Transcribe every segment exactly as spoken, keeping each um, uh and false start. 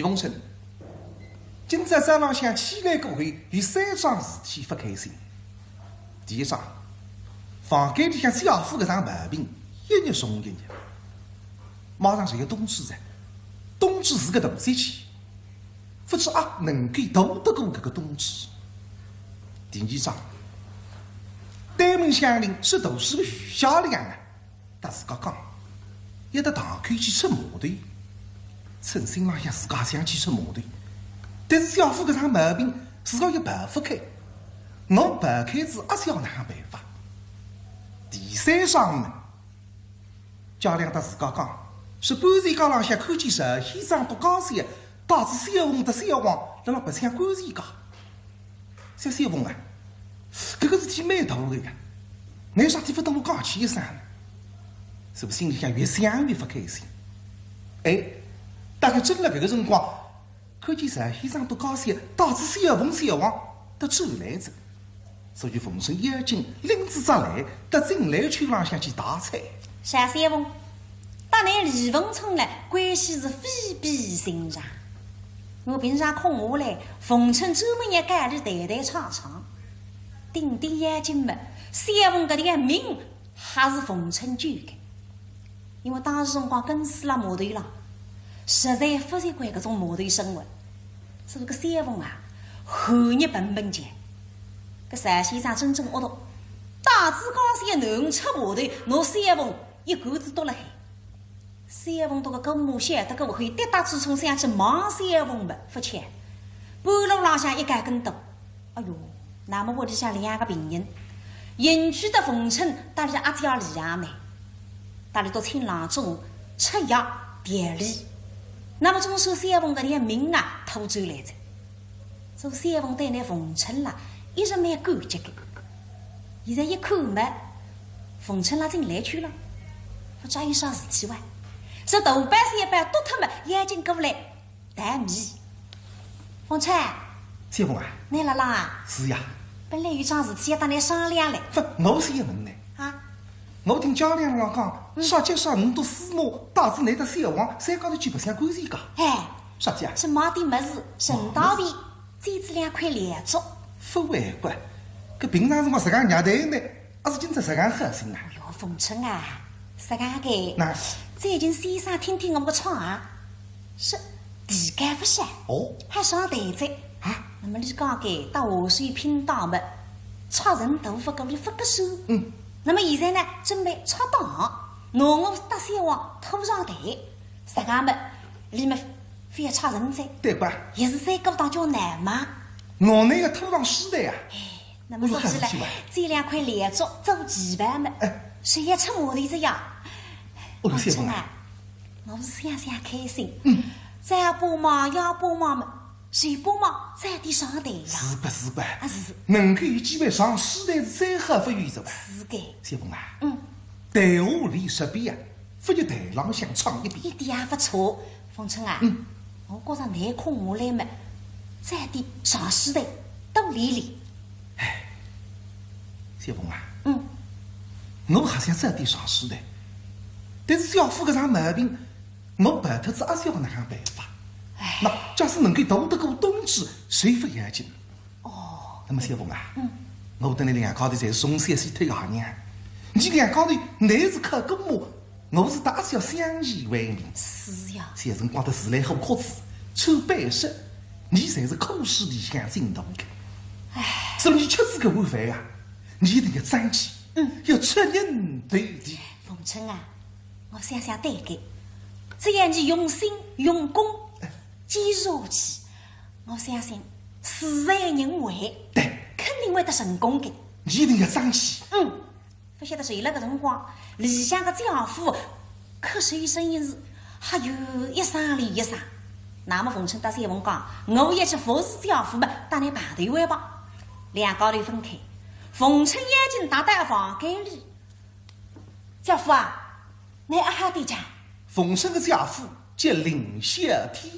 冬春，今朝早浪向起来过后，有三桩事体勿开心。第一桩，房间里向姐夫搿场毛病，一日重一日，马上就要冬至哉，冬至是个大节气，勿知阿能够逃得过搿个冬至。第二桩，对门乡邻是大师个徐家良啊， 搭自家讲，要到塘口去出码头，称心浪向自家想去出码头，但是姐夫搐场毛病，自家又跑勿开，我跑开仔阿姐哪哼办法？第三桩呢，家良搭自家讲，是半山街浪向看见石先生笃家小，带仔小凤搭小王辣辣白相观前街。 小小凤啊，搿个事体蛮大个呀，倷啥体勿搭我讲起一声呢？是勿是心里向越想越勿开心？哎，大概正辣搿个辰光，看见石先生笃家小带仔小凤小王搭转来哉，所以凤春要紧拎仔只篮，到进来圈浪向去汏菜。石小凤，搭倷李凤春呢，关系是非比寻常。 我平常空下来，凤春专门也跟俚谈谈唱唱，顶顶要紧么，小凤搿条命还是凤春救个。因为当时辰光跟仔辣码头浪，实在勿习惯搿种码头生活，所以搿小凤啊，寒热怦怦叫。搿石先生真正恶毒，带仔家小囡出码头，拿小凤一个子丢辣海。 小凤笃个姑母晓得个，勿会跌跌冲冲想去望小凤么，勿巧，半路浪向一跤跟斗。哎哟，那么屋里向两个病人，引去搭凤春搭俚阿姐李阿妹，搭俚笃请郎中吃药调理，那么总算小凤搿条命啊，拖转来哉。 做小凤对倷凤春啦，一直蛮感激个。现在一看么，凤春啦进来圈了，勿知有啥事体哇？是大包小包丢脱么，要紧过来探问。凤春，小凤啊，倷辣浪啊？是呀。本来有桩事体要搭倷商量嘞。勿，我是要问倷。啊？ 我听家良讲，嗯。啥叫啥唔笃师母带仔倷搭小王三家头去白相观前街？哎，啥叫？是买点物事，顺道便，买物事。煎仔两块料粥。勿会怪，搿平常辰光实梗虐待呢，阿是今朝实梗好心啊？哎哟，凤春啊，实梗个，那最近先生听听我个唱啊， 是地界勿小，哦。还上台哉。啊？那么俚讲个到下水拼档么，出人头勿够俚勿合算。嗯。那么现在呢，准备出档，拿我搭小王拖上台，实梗么，俚么非要出人哉。对吧？也是三个档叫难嘛。我那个拖上师台啊。哎，那么说起来，我有好事体吧？煎两块料粥做期盼么，哎。谁也出码头哉呀。哦哟，小凤啊。 我是想想开心。嗯。再帮忙要帮忙么，谁帮忙早点上台呀？是个，是个。啊，是。能够有机会上师台是最好勿有哉吧？是个。小凤啊，嗯。台下练十遍啊，勿如台浪向唱一遍。一点也勿错，凤春啊。嗯。我觉着倷空下来么，早点上师台，多练练。哎，小凤啊，嗯。我还想早点上师台，但是姐夫搿场毛病， 我跑脱仔阿是要哪哼办法？哎。那假使能够逃得过冬至，谁勿要紧？哦。那么小凤啊，嗯。我搭倷两家头侪是从小死脱爷娘，伲两家头，倷是靠姑母，我是搭阿是要相依为命。是呀。小辰光搭自来火壳子，穿板式，伲侪是苦水里向浸大个。哎。所以伲吃仔搿碗饭啊，伲一定要争气，嗯。要出人头地。凤春啊， 我想想对个，只要伲用心用功，坚持下去，我相信事在人为，对。肯定会得成功个。伲一定要争气。嗯，勿晓得谁辣搿辰光，里向个姐夫咳嗽声音是，还有一声连一声。那么凤春搭小凤讲，我要去服侍姐夫么，搭倷排队位吧。两家头分开，凤春要紧踏到房间里， 姐夫啊，倷阿好点哉？凤春个姐夫叫林啸天，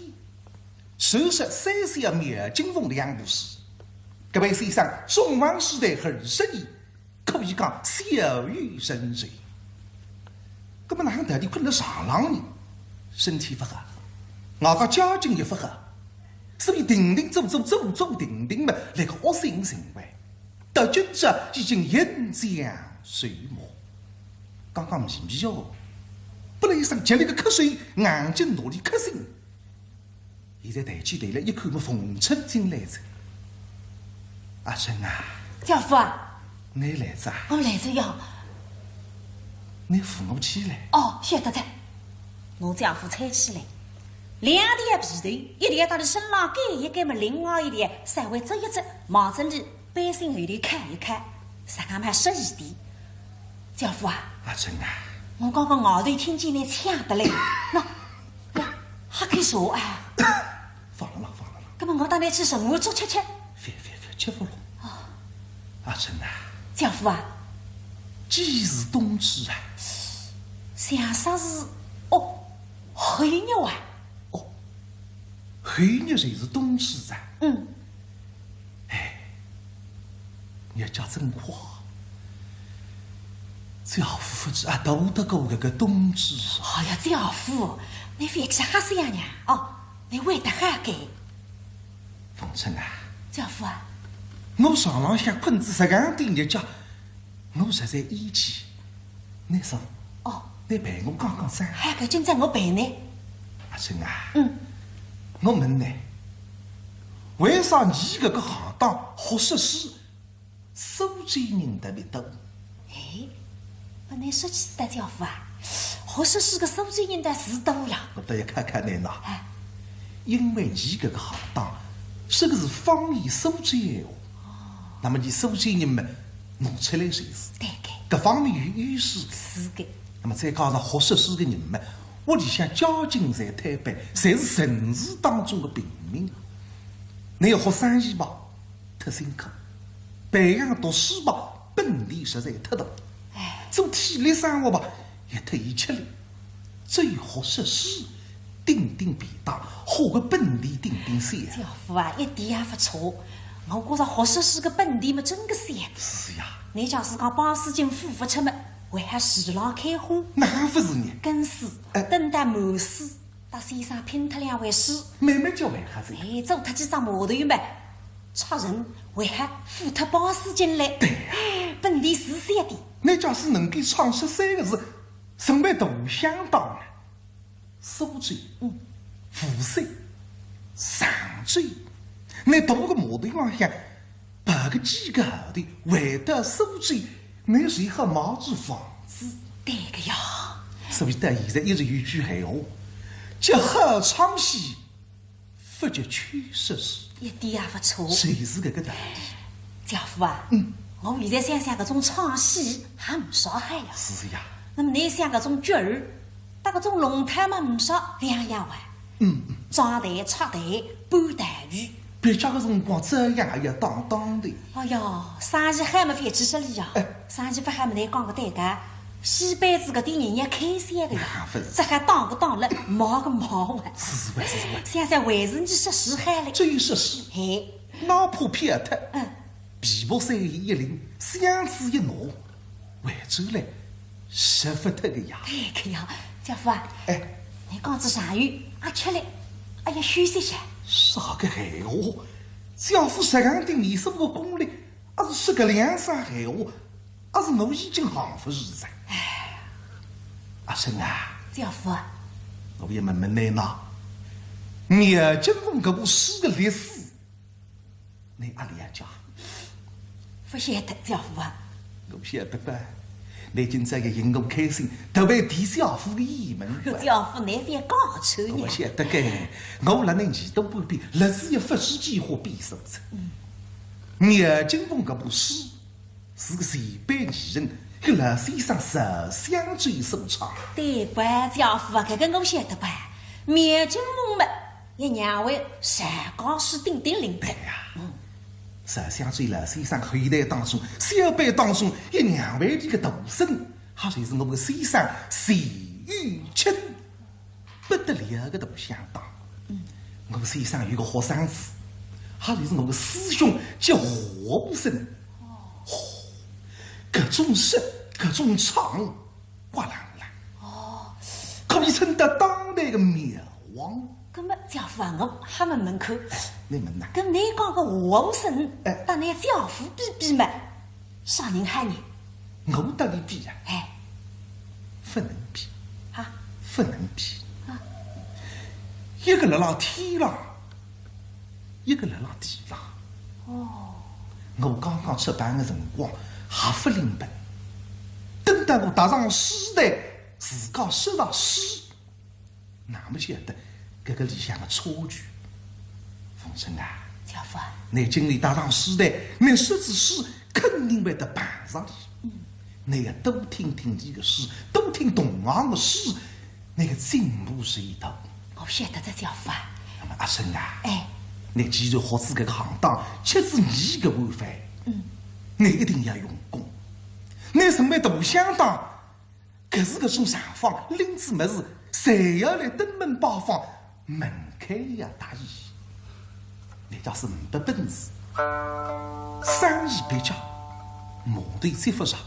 传说三小苗金凤两部书，搿位先生中文书台二十年，可以讲小有成就。搿么哪哼到底困辣床浪呢？身体勿好，外加家境也勿好，所以停停做做做做停停嘛，那个恶性循环，到今朝已经一将水没。刚刚迷迷糊糊，本来一声急烈个咳嗽，硬劲拿俚咳醒。现在抬起头来一看么，逢春进来哉。阿春啊，姐夫啊，倷来哉啊？我来哉哟。倷扶我起来。哦，晓得哉。我姐夫搀起来，两条被头，一条搭俚身浪盖一盖么，另外一条稍微折一折，望仔俚背心后头靠一靠，实梗蛮适意点。姐夫啊，阿春啊，我刚刚外头听见倷抢得来，喏，喏，还可以说啊。放了啦，放了啦。搿么我带倷去寻碗粥吃吃。覅覅覅，吃勿落。哦。阿春啊，姐夫啊，几时冬至啊？像煞是，哦，后日啊。哦，后日就是冬至啊。嗯。哎，日脚真快。姐夫勿知啊，逃得过搿个冬至啊。哎呀，姐夫，倷覅去瞎想呀，哦，倷会得好个。 逢春啊，姐夫啊，我床浪向困仔实梗点日脚，我实在厌气。倷说，哦，倷陪我讲讲噻。嗨，搿今朝我陪倷。阿春啊，嗯，我问倷，为啥倷搿个行当学说书 苏州人特别多。哎，勿，倷说起来姐夫啊，学说书个苏州人倒是多呀。我倒要看看倷呐。哎。因为倷搿个行当，说个是方言苏州闲话。哦。那么倷苏州人嘛，弄出来就是。对个。搿方面有优势个。是个。那么再加上学说书个人嘛，屋里向家境侪推扳，侪是城市当中个平民。倷要学生意吧， 忒辛苦。培养读书吧，本钿实在忒大。哎。做体力生活吧，也忒吃力。只有学说书，顶顶便当，花个本钿顶顶少。姐夫啊，一点也勿错。我觉着学说书个本钿么真个少。是呀。倷假使讲八十斤付勿出么，还好树浪开花。哪勿是呢？跟师，哎。等到满师， 搭先生拼脱两回书，慢慢叫还好哉。哎，做脱几只码头嘛，出人还好付脱八十斤来。对呀。本钿是少点。倷假使能够创出三个字，成为大响档了。苏州，嗯，无锡，常州，倷大个码头浪向 跑个几个号头，回到苏州，倷随后买住房子。对个呀。所以到现在一直有句闲话，叫好唱戏，勿及缺说书。一点也勿错。就是搿个道理。姐夫啊，嗯。我现在想想，搿种唱戏还勿少嗨呀。是呀。那么倷想搿种角儿，搭搿种龙套嘛，勿少两样哇。 嗯，嗯。装台、拆台、搬道具。别家个辰光，照样也要打打的。哎哟，生意好么覅去说俚呀。哎。生意勿好么，倷讲个对个，戏班子搿点人要开销个呀。啊，勿是。只好打个打了，卖个卖完。是，是，是，是。想想还是倷说书好嘞。真说书。嘿。哪怕撇脱。嗯。 琵琶三弦一拎，箱子一拿，回转来，说勿脱个呀。对个呀，姐夫啊，哎。倷讲仔长远，阿吃力，阿要休息歇。啥个闲话？姐夫实梗顶年数个功力，阿是说搿两声闲话，阿是我已经扛勿住哉。哎。阿生啊，姐夫，我也问问倷呐，苗金凤搿部书个历史， 倷阿了解？勿晓得，姐夫啊。我晓得个，倷今朝也寻我开心，特为提姐夫个意门个。姐夫，倷覅讲出呢。我晓得个，我辣倷耳朵旁边，立仔一忽书记化比手哉。嗯。苗金凤搿部书，是个前辈艺人，搿老先生石香洲所唱。对个，姐夫啊，搿个我晓得个。苗金凤嘛， 也认为上高是顶顶灵哉。对呀。嗯。石香洲老先生后代当中，小辈当中，也认为俚个徒孙，也就是我个先生钱玉清，不得了个大响档。嗯。我先生有个学生子，也就是我个师兄叫华武生。哦。嚯，搿种说，搿种唱， 刮浪浪。哦。可以称得当代个苗王。葛末姐夫啊，我还问问看，你问呐？搿侬讲个话无声，哎。搭侬姐夫比比嘛，啥人喊侬？我搭伊比呀？哎。勿能比。啊？勿能比。啊。一个辣辣天浪，一个辣辣地浪。哦。我刚刚出班个辰光还勿灵本，等到我踏上书台，自家说着书， 哪么晓得搿个里向个差距。凤生啊，姐夫啊。侬今朝踏上书台，侬说仔书肯定会得碰着俚。嗯。侬要多听听伊个书，多听同行个书，侬个进步是一大。我晓得哉，姐夫啊。那么阿生啊，哎。侬既然学仔搿个行当，吃仔伊个碗饭，嗯。侬一定要用功。侬成为大响档， 搿是搿种场方，拎仔物事，侪要来登门拜访，门槛也大一些。侬假使呒不本事，生意蹩脚，码头接勿着，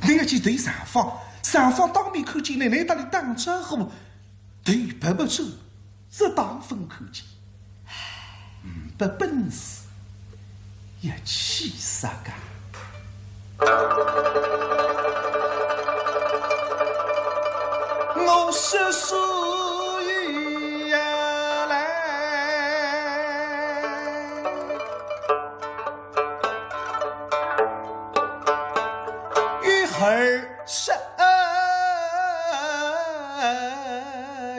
侬要去对场方，场方当面看见侬，侬搭伊打招呼，头别别转， 只当勿看见，呒不本事，要气煞个。我说书也来，一会儿说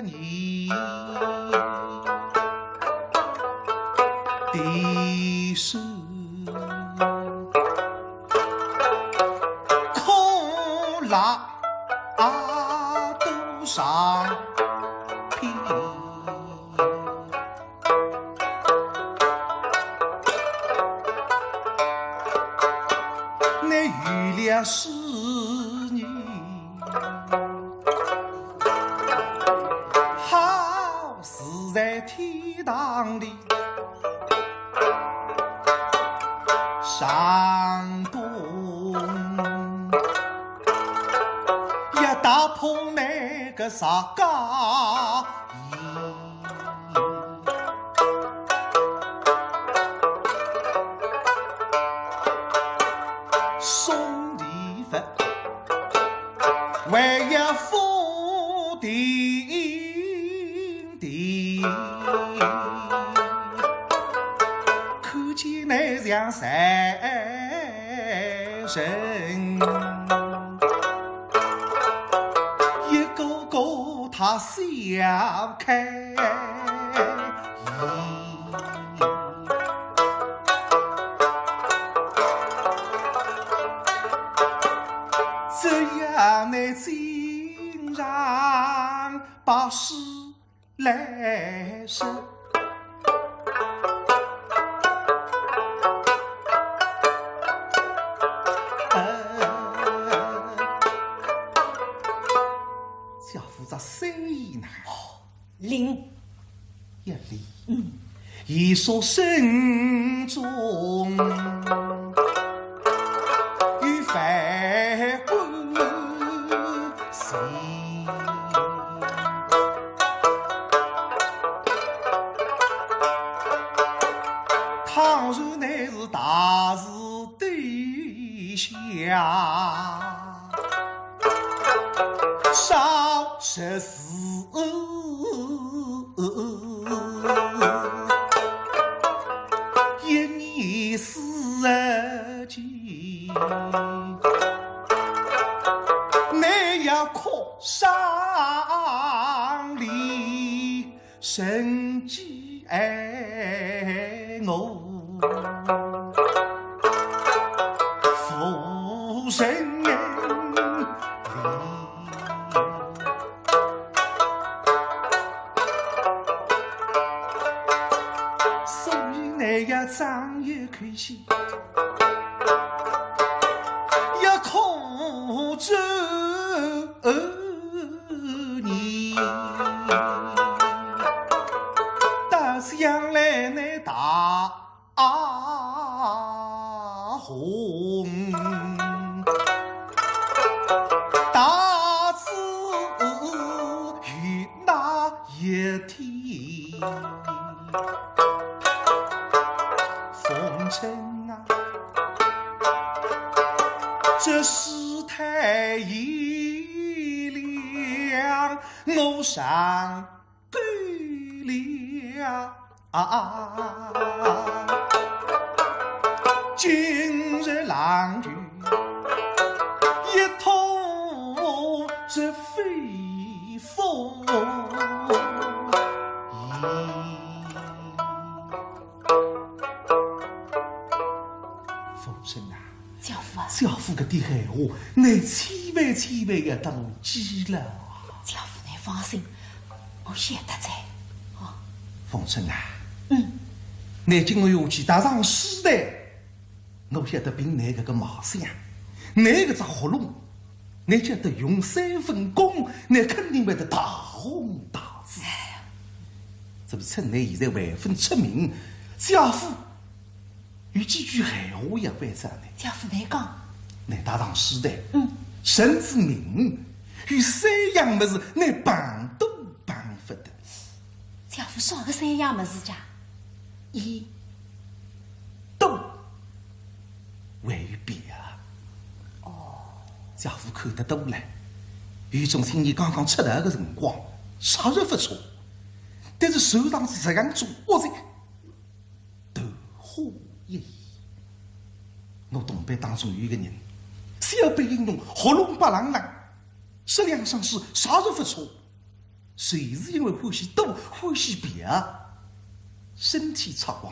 你的手，空拉啊，多少遍。 你有了诗意，好似在天堂里上空，要打破那个啥假意。 送礼物，还要付定定。看见你像财神，一个个他笑开。 只要你经常把书来说。呃，姐夫只三言呐。 灵。一灵。嗯。一说生中有万般事，倘若乃是大事对下， 少说是一年四季，你要靠上里 生计哎我夫人哩。所以你要争一口气，要苦着 你，到将来你大红大紫有那一天。逢春啊，这世态炎凉，我上 够了啊！今日郎君一吐这肺腑。咦，夫人啊， 姐夫啊。姐夫搿点闲话，倷千万千万要当心了啊。姐夫，倷放心，我晓得哉。哦。凤春啊，嗯。倷今后要去踏上师台，我晓得凭倷搿个卖相，倷搿只喉咙，倷晓得用三分功，倷肯定会得大红大紫。哎呀。这不趁倷现在还朆出名，姐夫 有几句闲话要关照倷。姐夫，倷讲。倷踏上师台，嗯。甚至名，有三样物事倷碰都碰勿得。姐夫，啥个三样物事介？一，赌，还有嫖。哦。姐夫看得多了，有种青年刚刚出道个辰光，啥侪勿错，但是手上是这样种恶习， 桃花一现。我同辈当中有一个人，小辈英雄，喉咙白朗朗，说两声书啥侪勿错，就是因为欢喜赌，欢喜嫖，身体赤黄，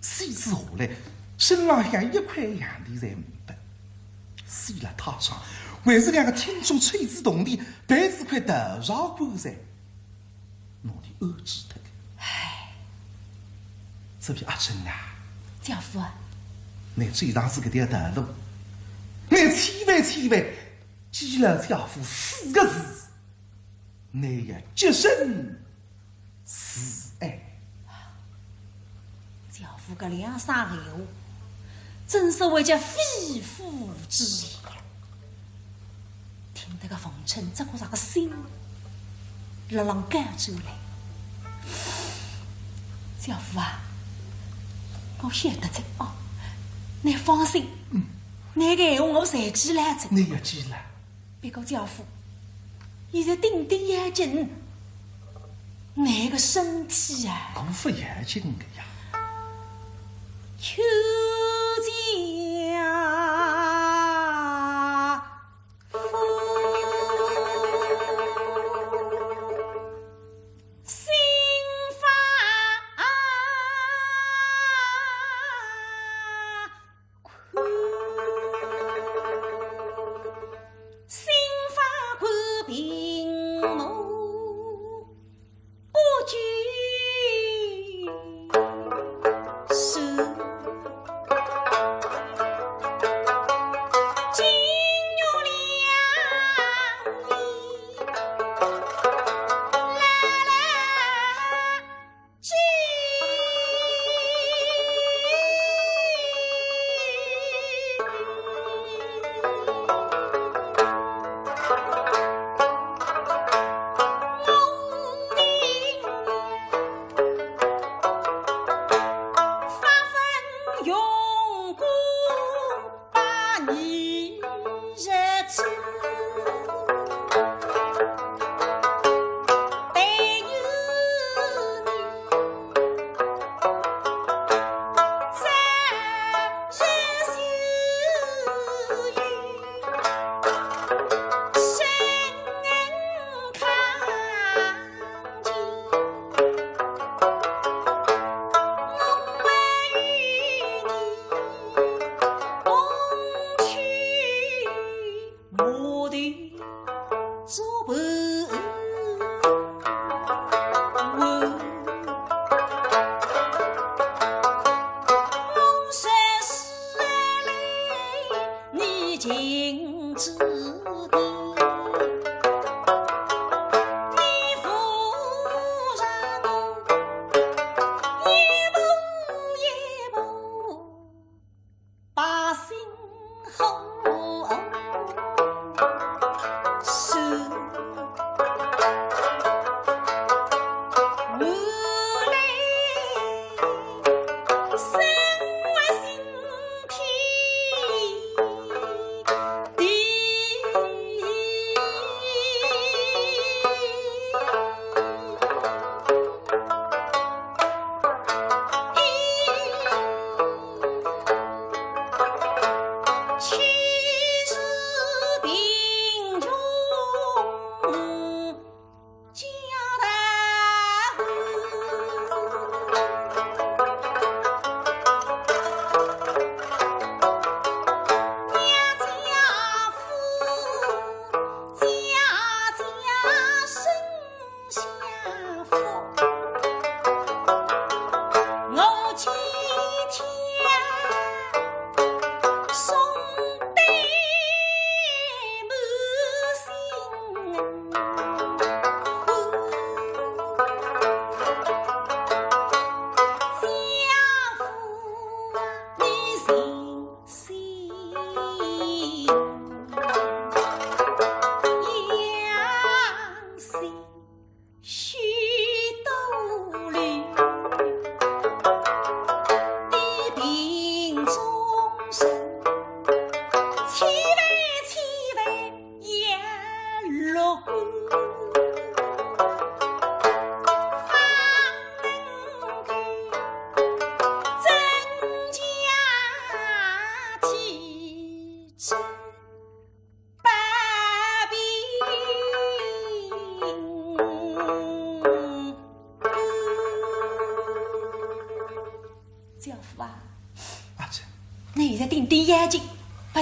死仔下来，身浪向一块洋钿侪没得。死了太爽，还是两个听众吹仔铜钿，赔仔块道场棺材。 拿俚安置脱个。唉。所以阿春啊，姐夫啊，倷走上仔搿条道路，倷千万千万记牢姐夫四个字，倷要洁身自爱。 姐夫搿两声闲话，真所谓叫肺腑之言。听得个逢春只觉着个心辣浪赶转来。姐夫啊，我晓得哉哦，倷放心，嗯。倷个闲话我侪记牢哉。倷要记牢。 不过姐夫，现在顶顶要紧，倷个身体啊，我勿要紧个呀。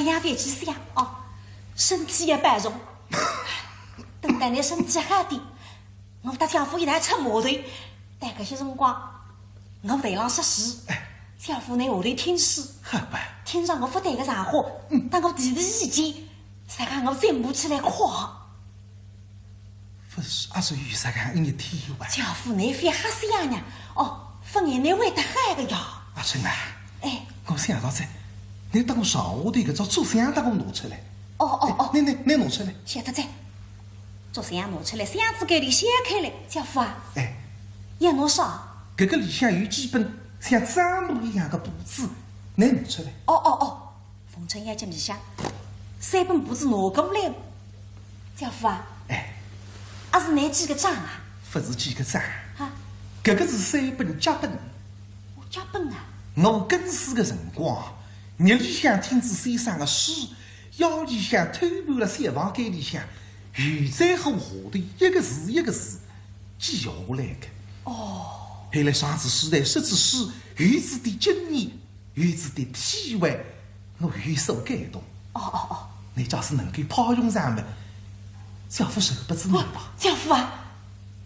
也覅去想哦，身体要保重。等到倷身体好点，我搭姐夫一道出码头。到搿歇辰光，我台浪说书，姐夫倷下头听书，好吧。听着我勿对个场化，嗯。搭我提提意见，啥讲我进步起来快。 勿是，阿是有啥讲一日天哇？姐夫，倷覅瞎想呀。哦，勿然倷会得害个呀。阿春啊，哎。我想到哉，倷搭我床下头搿只竹箱搭我拿出来。哦，哦，哦。哎，倷，倷，倷拿出来。晓得哉。竹箱拿出来，箱子盖头掀开来，姐夫啊。哎。要拿啥？搿个里向有几本像账簿一样个簿子，倷拿出来。哦，哦，哦。 逢春要紧里向，三本簿子拿过来。姐夫啊，哎。阿是倷记个账啊？勿是记个账。啊？搿个是三本脚本。哦，脚本啊？我跟书个辰光，日里向听仔先生个书，夜里向偷盘了小房间里向，油毡户下头一个字一个字记下来个。哦。后来上仔书台，说仔书，有仔点经验， 有仔点体会，我有所感动。哦，哦，哦。倷假使能够派用场么，姐夫受不住倷吧。哦，姐夫啊，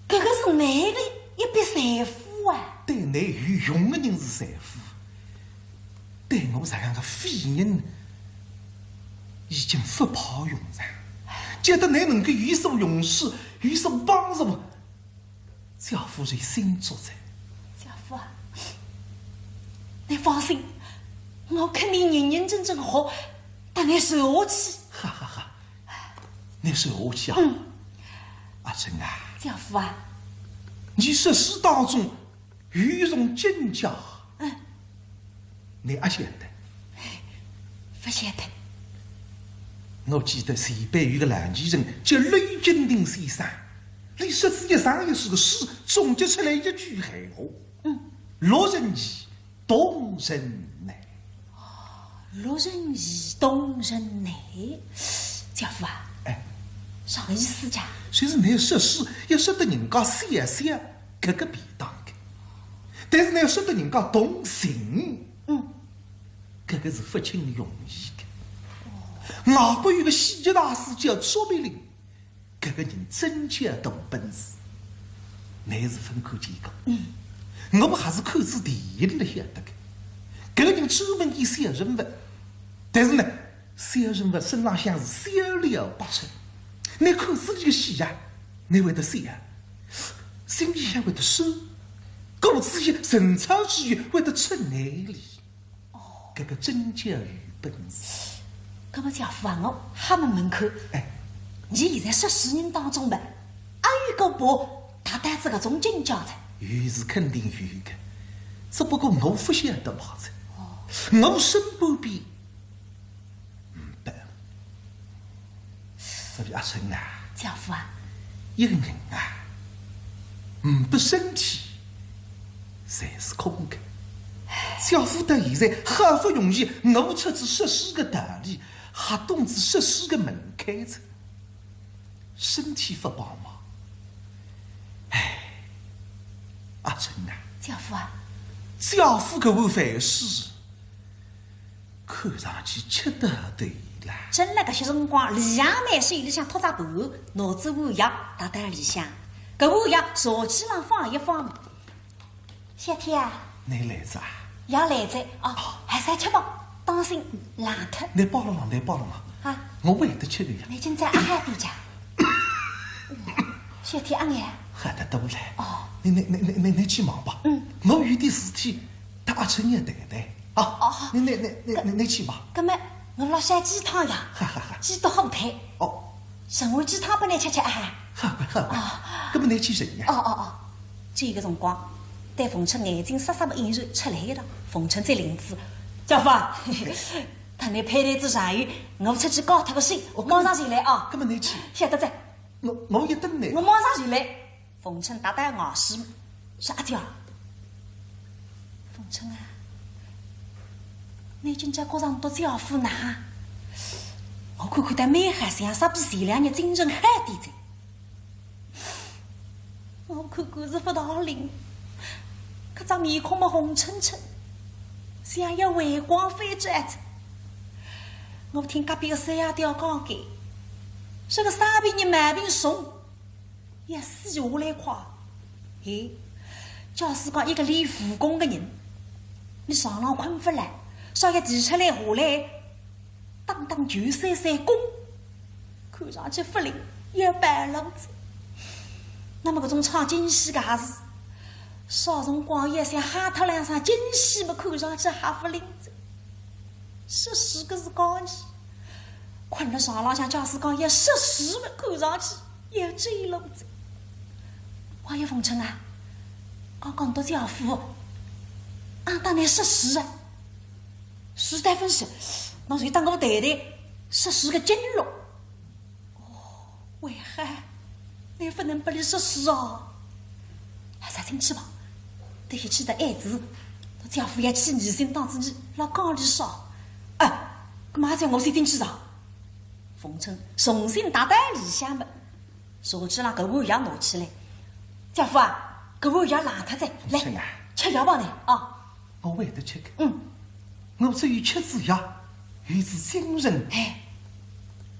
搿个是倷个一笔财富啊。对倷有用个人是财富，对我这样个废人，已经勿派用场。只要倷能够有所用处，有所帮助， 姐夫是心足哉。姐夫啊，倷放心，我肯定认认真真学，搭倷学下去。哈哈哈，倷学下去啊？嗯。阿春啊，姐夫啊，倷说书当中有一种境界，嗯。 倷阿晓得？勿晓得。我记得前辈有个老艺人叫雷金亭先生，俚说仔一生一世个书，总结出来一句闲话，嗯。六人艺，同人难。六人艺，同人难。姐夫啊，哎。啥个意思介？就是倷说书要说得人家笑笑，搿个便当个。 但是呢，说得人家动情，嗯。搿个是勿轻容易个。外国有个喜剧大师叫卓别林，搿个人真叫大本事，倷是朆看见过。嗯。我还是看仔电影里晓得个。搿个人专门演小人物，但是呢，小人物身浪向是笑料百出。倷看仔俚个戏呀，倷会得笑，心里向会得酸， 骨子里神采之余会得出眼泪。哦。搿个真叫有本事。葛末姐夫啊，我瞎问问看，哎。倷现在说书人当中嘛，阿有个把达到仔搿种境界哉？有是肯定有个，只不过我勿晓得嘛哉。哦。我身旁边 呒不。所以阿春啊，姐夫啊，一个人啊，呒不身体，侪是空个。姐夫到现在好不容易悟出仔说书个道理，还懂仔说书个门槛哉，身体勿帮忙。唉，阿春啊，姐夫啊，姐夫搿碗饭是 看上去吃得对了。正辣搿歇辰光，李杨梅手里向托只盘，拿仔碗碟踏到里向，搿碗碟茶几浪放一放。小天啊，倷来哉啊？爷来哉啊，哦。还是吃吧，当心冷脱。倷包了浪，倷包了浪。啊？我会得吃个呀。倷今朝阿好点介？小天阿眼。好得多了。哦。倷倷倷倷倷倷去忙吧。嗯。我有点事体，搭阿春要谈谈。 啊，哦，倷倷倷倷倷倷去吧。葛末我来烧鸡汤呀，哈哈哈。鸡肚好退。哦。盛碗鸡汤拨倷吃吃啊。好吧，好吧。哦。葛末倷去盛呀。哦哦哦，搿个辰光，对逢春眼睛眨眨么一眼出来一道，逢春再领仔，姐夫啊，搭倷攀谈仔上游，我出去搞脱个水，哦，马上就来啊。葛末倷去。晓得哉。我我一等倷。我马上就来。 逢春踏踏外势，说：“阿姐啊，逢春啊，倷今朝觉着倷搭姐夫哪哈？我看看倒蛮好相，煞比前两日精神好点哉。我看看是勿大灵，搿张面孔么红春春，像要回光返照哉。我听隔壁个三爷爹讲个，说个生病人毛病重，要死下来快。哎，假使讲一个练武功个人，倷床浪困勿牢，稍一提出来下来，打打拳、散散功，看上去勿灵，要败落哉。那么搿种唱京戏个也是，啥辰光要想吓脱两声京戏么，看上去还勿灵哉。 说书个是讲戏，困辣床浪向假使讲要说书么，看上去要走路哉。王爷、凤春啊，刚刚倷姐夫，阿搭倷说书啊，书台分析，倷就当我谈谈说书个经络。 哦，为何？倷勿能拨俚说书哦。还是进去吧，等歇去得晏仔，倷姐夫要起疑心，当仔倷辣讲俚啥。啊，搿么叫我先进去哉。凤春重新踏到里向么，茶几浪搿碗药拿起来。姐夫啊，搿碗药冷脱哉，来，凤春啊。吃药吧倷啊。 我会得吃个。嗯。我只有吃仔药，有仔精神。哎。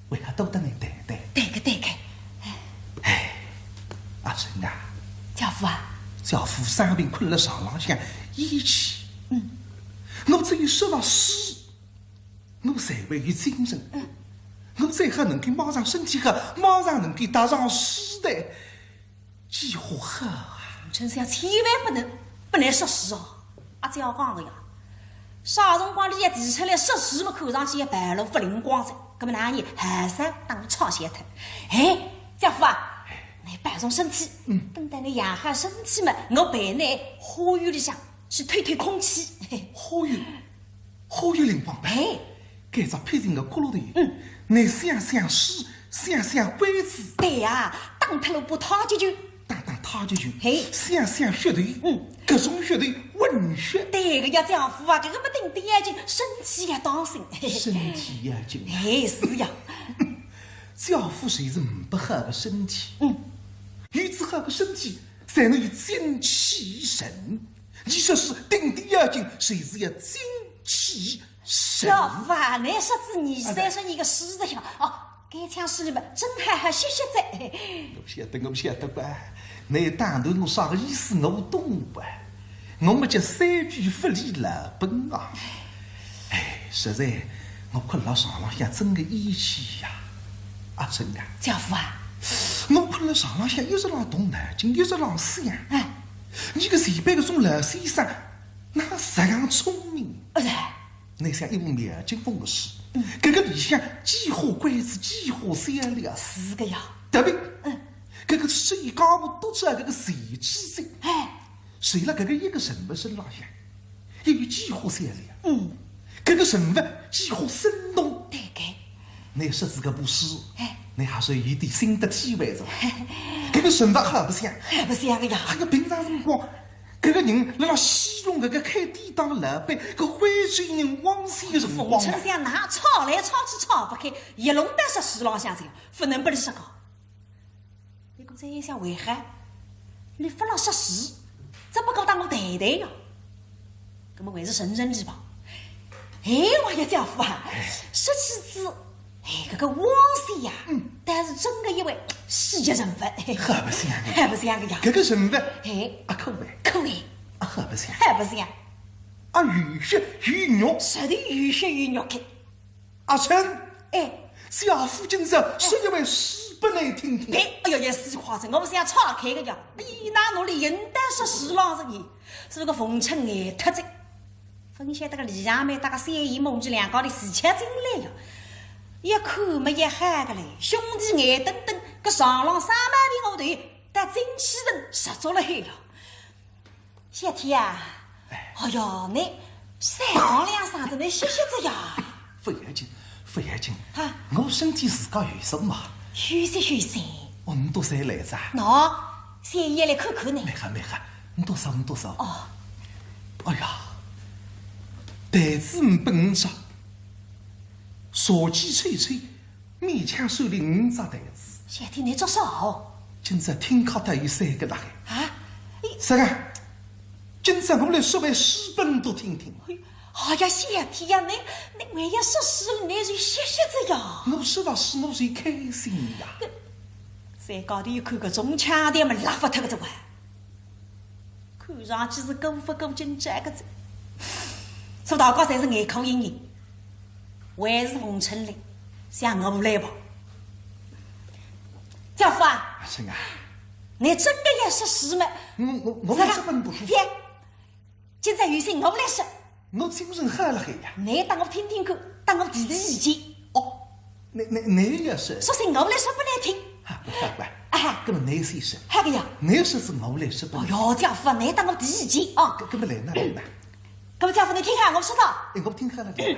为何多搭倷谈谈？对个，对个。哎，阿春啊。姐夫啊。姐夫生病困辣床浪向，呒气。嗯。我只有说了书，我才会有精神。嗯。我最好能够马上身体好，马上能够踏上书台。 几化好啊。凤春想千万勿能，勿能说书哦。阿姐讲个呀，啥辰光俚要提出来说书么，看上去要败落勿灵光哉。搿么哪能还是当场消脱。哎，姐夫啊，倷保重身体，嗯。等到倷养好身体么，我陪倷花园里向去透透空气。花园？ 好有灵光吧？哎。搿只僻静个角落头，嗯。倷想想书，想想关子。对呀，打脱了把太极拳。打打太极拳。嘿。想想穴头，嗯。搿种穴头，混血。对个呀，姐夫啊，搿个么顶顶要紧，身体要当心。身体要紧。哎，是呀。姐夫就是呒不好个身体。嗯。有仔好个身体，才能有精气神。 倷说书顶顶要紧，就是要精气神。姐夫啊，倷说仔倷三十年个书哉呀，哦，该腔势里么，真好好歇歇哉。我晓得，我晓得吧。倷打断我啥个意思，我懂吧。我么叫三句不离老本啊。哎，实在，我困辣床浪向真个厌气呀。阿春啊。姐夫啊。我困辣床浪向一直辣动脑筋，一直辣想。哎。 倷个前辈搿种老先生，哪实梗聪明？哎。倷想一部描金凤个书，嗯。搿个里向几化关子，几化笑料。是个呀。对不对？嗯。搿个书一讲么，读出来搿个全知性。哎。随了搿个一个人物身浪向， 又有几化笑料。嗯。搿个人物几化生动。对个。倷说仔搿部书，哎。倷还算有点心得体会哉。搿个人物好白相。好白相个呀。还有平常辰光，搿个人辣辣戏弄搿个开典当个老板，搿徽州人汪宣个辰光啊。凤春想哪吵来吵去吵勿开，一弄到说书浪向去，勿能拨俚说讲。 倷讲再一想为何？倷勿老说书，只不过搭我谈谈呀。搿么还是认认俚吧。哎，王爷姐夫啊，说起仔，哎，搿个汪宣呀，嗯。倒是真个一位戏剧人物。好白相个。好白相个呀。搿个人物，哎。阿可爱。可爱。阿好白相。好白相。阿有血有肉。实在有血有肉个。 阿春，哎。姐夫今朝说一回书拨倷听听。哎，哎哟，也是夸张，我勿是要岔开个呀。哎，哪能俚应当说书浪哉呢？是搿个凤春呆脱哉。勿晓得个李阳梅搭个三姨母女两家头是吃进来呀。一看么也好个嘞，兄弟眼瞪瞪，搿床浪生毛病后头，搭精气神十足了海呀。 小天啊，哎。哎哟，倷三讲两声子，倷歇歇仔呀。勿要紧，勿要紧。啊。我身体自家有数嘛。休息休息。哦，倷笃三来哉啊？喏，三爷来看看倷。蛮好，蛮好，倷笃坐，倷笃坐。哦。哎呀，台子呒拨倷只，茶几抽抽， 勉强收了五只台子。小天，倷做啥哦？今朝听客倒有三个辣海。啊？哎。啥个？今朝我来说回书拨倷笃听听。哎，哎呀，小弟呀，你，你还要说书，你就歇歇着呀。我说到书，我最开心呀。再高头一看，搿种腔调嘛，拉勿脱个这哇。看上去是过勿过劲这个子。说大家侪是眼科医生，还是农村里，像我来吧。姐夫啊，阿春啊，你真的要说书吗？我，我，我是个，这本不书。别， 今朝有请我来说。我精神好了海呀。你搭我听听看，搭我提提意见。哦，你，你，你也是。说是我来说不来听。哈，不，不，不。啊。搿么你先说。好个呀。你说是我来说不来。哦哟，姐夫，你搭我提意见啊。搿，搿么来呢，来呢。搿么姐夫，你听好我说啥。哎，我听好了，来。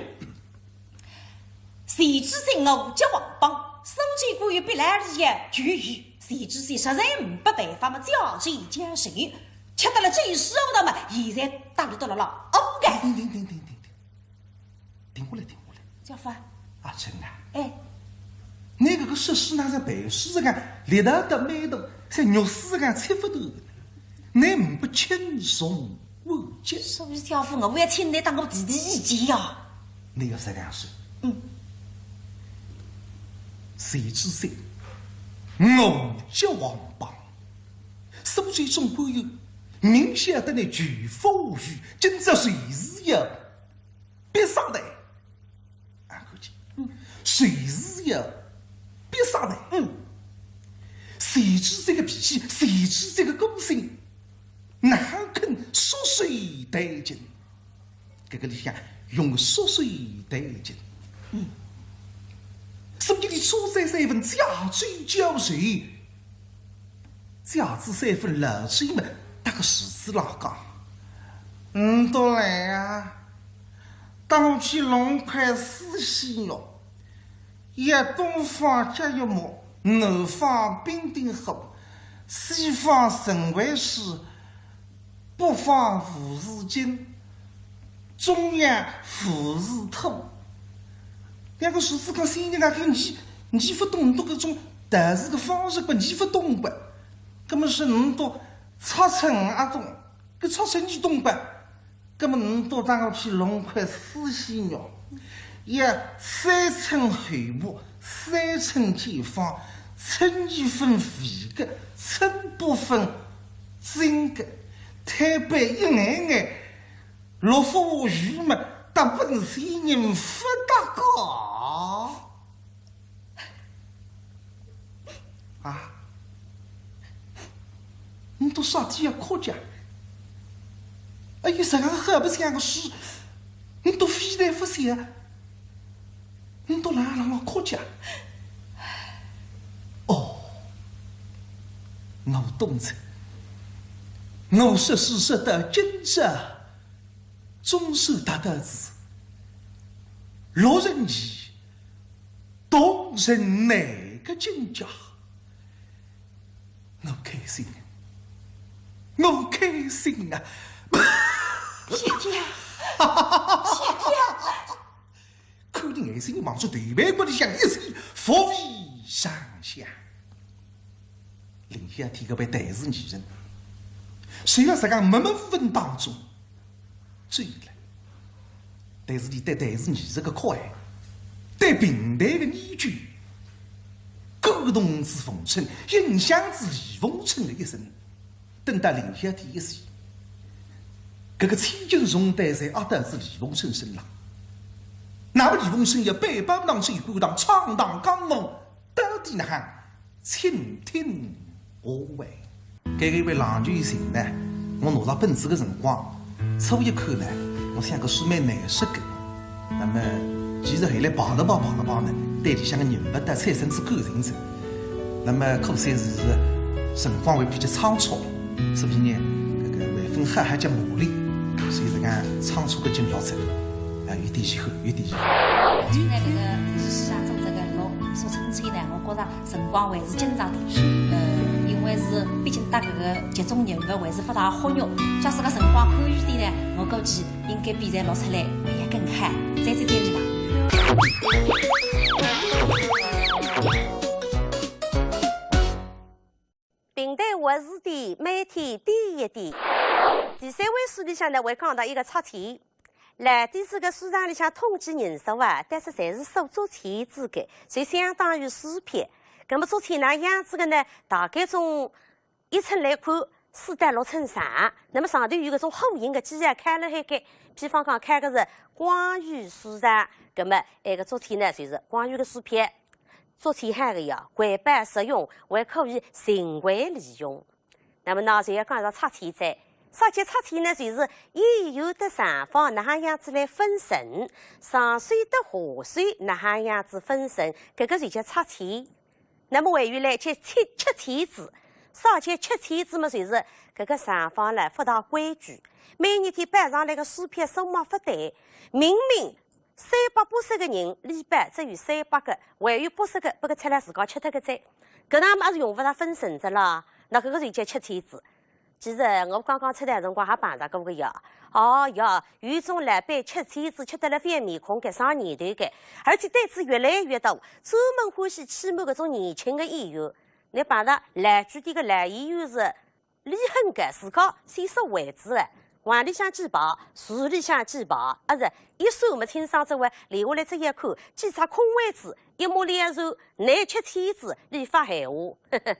谁知这五角王榜，苏州官员逼来里呀，就有。谁知这实在没办法嘛，叫谁叫谁，吃得了这一手的嘛，现在打了到了老屋个。停停停停停停停，停下来，停下来。姐夫。阿春啊，哎。你搿个说书哪能背书实梗，力道得蛮大，像肉丝实梗切勿断个。你没轻重 我讲，所以姐夫，我要请你搭我提提意见呀。你要这样说。嗯。谁知这五角王榜，苏州总管有，明晓得你求富无门，今朝随时要逼上来。 啊，看见，嗯。随时要逼上来。嗯。谁知这个脾气，谁知这个个性，哪肯束手待进？搿个里向用束手待进。嗯。所以你初三三分加追交谁？ 借仔三分老酒么，搭个树枝浪讲，倷倒来啊，搭我去弄块丝线肉，要东方甲乙木，南方丙丁火，西方辰巳时，北方午时金，中央午时土。两个树枝讲，仙人啊，搿泥，泥勿懂，倷搿种道士个方式，搿泥勿懂个。 葛末是倷笃出城阿懂，搿出城倷懂吧？葛末倷笃搭我去弄块丝线肉，要三寸厚薄，三寸见方，寸一分肥个，寸八分精个，推扳一眼眼，落花鱼嘛，搭本仙人勿搭界。 啊，倷笃啥体要哭介？哎呀，实梗好白相个书，倷笃非但勿笑，倷笃辣辣哭介。哦，我懂哉。我说书说到今朝，总算达到仔六十年 同人难个境界。我开心，我开心啊！谢天，谢天！看见眼睛望仔头背骨里向一记伏飞上下。林小天搿位弹词艺人，虽然实梗默默无闻当中， 醉了。但是伊对弹词艺术个酷爱，对评弹个研究，感动仔逢春，影响仔李逢春个一生。等到林小天一死，搿个千斤重担侪压到仔李逢春身浪。那么李逢春也背包囊走过堂，闯荡江湖， 到底哪哼？请听下回。搿个一位郎君寻呢，我拿着本子个辰光，初一看呢，我想搿书蛮难说个。那么，其实后来排了排，排了排呢，对里向个人物搭产生仔感情哉。那么可惜是辰光还比较仓促，所以呢，搿个还朆好好叫磨练，所以实梗仓促个进入哉，啊，有点遗憾，有点遗憾。现在搿个电视上做这个《老宿春秋》呢，我觉着 辰光还是紧张点，呃，因为是毕竟搭搿个剧中人物还是勿大好肉，假使个辰光宽裕点呢，我估计应该比现在录出来还要更好。再见，再见吧。评弹活字典，每天点一点。第三回书里向呢，会讲到一个拆迁。老底子个书场里向统计人数啊，但是侪是数竹签子个，就相当于书票。葛么竹签哪样子个呢？大概从一寸来看，四到六寸长。那么上头有搿种虎形个记号刻辣海个，比方讲刻个是光裕书场，葛么埃个竹签呢，就是光裕个书票。竹签好个呀，环保实用，还可以循环利用。 那么呢，就要讲到拆签哉。啥叫拆签呢？就是演员搭场方哪哈样子来分成，上手搭下手哪哈样子分成，搿个就叫拆签。那么还有嘞，叫吃，吃签子。啥叫吃签子嘛？就是搿个场方嘞，勿大规矩，每日天摆上来个书票数目勿对，明明 三百八十个人，俚摆只有三百个，还有八十个拨个出来自家吃脱个哉。搿能么也是用勿着分成哉啦，那搿个就叫吃签子。其实我刚刚出来辰光还碰着过个呀。哦呀，有种老板吃签子吃得了翻面孔个，生念头个，而且胆子越来越大，专门欢喜欺瞒搿种年轻个演员。倷碰着老句点个老演员是 俚很个，自家先说位置了，碗里向几排，橱里向几排，啊是，一算么清爽哉哇，留下来只一看，几只空位子，一目了然，倷吃签子，俚发闲话。呵呵，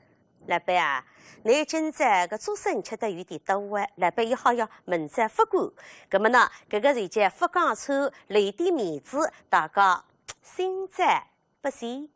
老板啊，倷今朝个竹笋吃得有点多啊，老板一吓呀，明朝勿敢。葛么呢，搿个是叫勿讲穿，留点面子，大家心照不宣。